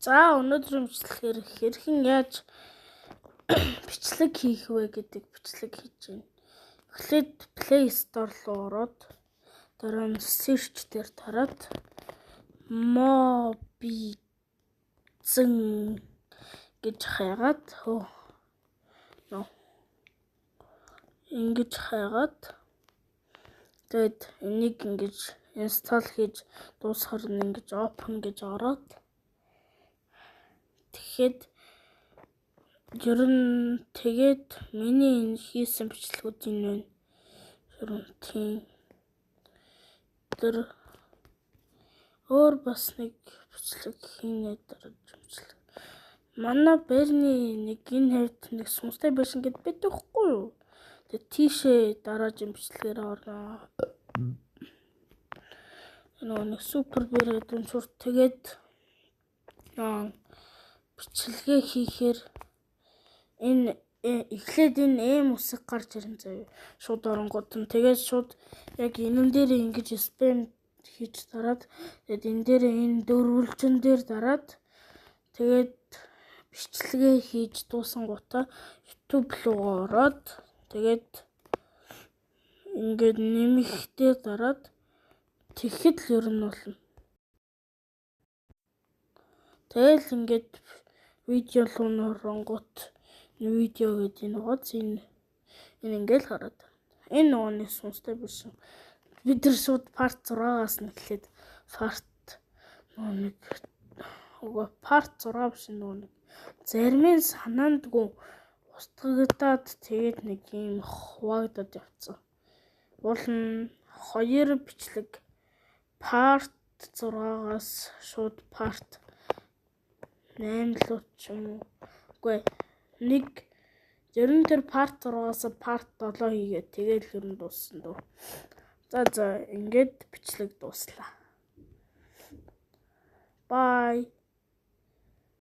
За, өнөөдрийн бичлэгээр хэрхэн яаж бичлэг хийх вэ гэдэг бичлэг хийж байна. Эхлээд Play Store руу ороод, дараа нь search дээр дараад Mobizen гэж хайгаад, хөө, ингэж хайгаад, тэгээд энийг ингэж install хийж дуусахаар нь ингэж open гэж ороод, тэгэхэд ер нь тэгээд миний энэ хийсэн бичлэгүүд энэ байна. Ер нь тийм. Тэр өөр бас нэг бичлэг хийнэ дараж бичлэг. Манай байрны нэг энэ хавьд нэг сүнстэй байшин гэд байдаг хгүй юу? Тэгээд тийшээ дараагийн бичлэгээр орно. Нөгөө нэг супер бэр гэдэг нь шууд тэгээд бичлэгээ хийхээр энэ эхлээд энэ эм үсэг гарч ирэн заяа. Шууд оронгууд нь тэгээд шууд яг энэн дээр ингэж spam хийж дараад, тэгээд энэ дээр энэ дөрвөлжин дээр дараад, тэгээд бичлэгээ хийж дуусангуудаа YouTube руу ороод, тэгээд ингээд нэмэхтэй дараад тэгэхэд л ер нь болно. Тэгэл ингээд видео руу оронгууд видео гэдэг энэ гоц энэ ингээл гараад. Энэ нөгөө нэг сүнстэй биш. Бид нар шууд part 6-аас нь эхлээд part нөгөө нэг, үгүй, part 6 биш, нөгөө нэг зарим нь санаандгүй устгагдаад, тэгээд нэг юм хуваагдаад явцсан. Уул нь хоёр бичлэг, part 6-аас шууд part 8 руу ч юм уу. Үгүй, нэг ер нь тэр part 6-аас part 7 хийгээд тэгээд л ер нь дууссан дөө. За, ингээд бичлэг дууслаа. Bye.